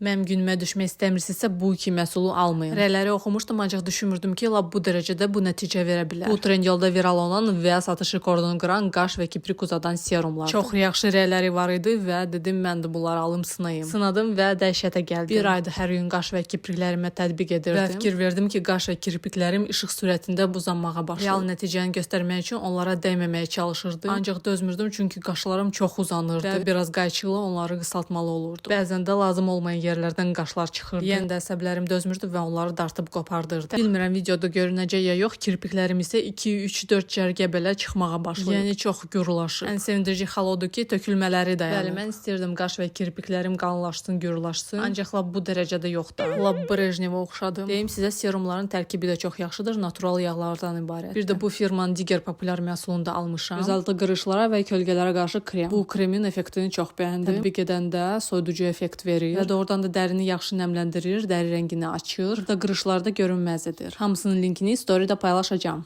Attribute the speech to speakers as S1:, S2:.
S1: Mənim günümə düşmək istəmirsinizsə, bu iki məhsulu almayın. Rəyləri oxumuşdum, ancaq düşünmürdüm ki, lap bu dərəcədə bu nəticə verə bilər. Bu Trendyolda viral olan və satış rekordunu qıran qaş və kiprik uzadan serumlar. Çox yaxşı rəyləri var idi və dedim mən də bunları alım sınayım. Sınadım və dəhşətə gəldim. Bir aydır hər gün qaş və kipriklərimə tətbiq edirdim. Və fikir verdim ki, qaş və kirpiklərim işıq sürətində uzanmağa başlayıb. Real nəticəni göstərmək üçün onlara dəyməməyə çalışırdım. Ancaq dözmürdüm, çünki qaşlarım çox uzanırdı və biraz qayçı ilə onları qısaltmalı olurdum. Bəzən də lazım olmayan yerlərdən qaşlar çıxırdı. Yenə də əsəblərim dözmürdü və onları dartıb qopardırdı. Bilmirəm videoda görünəcək ya yox, kirpiklərim isə 2, 3, 4 cərgə belə çıxmağa başlayıb. Yəni çox gürlaşıb. Ən sevindirici hal odur ki, tökülmələri dayanıb. Bəli, mən istəyirdim qaş və kirpiklərim qalınlaşsın, gürlaşsın. Ancaq lap bu dərəcədə yox da. Lap Brejnevə oxşadım. Deyim sizə, serumların tərkibi də çox yaxşıdır, natural yağlardan ibarətdir. Bir də bu firmanın digər populyar məhsulunu da almışam. Gözaltı qırışlara və kölgələrə qarşı krem. Bu kremin effektini çox bəyəndim. Tətbiq edəndə soyuducu effekt verir və doğrudan da dərini yaxşı nəmləndirir, dəri rəngini açır. Burada qırışlarda görünməz edir. Hamısının linkini storydə paylaşacağam.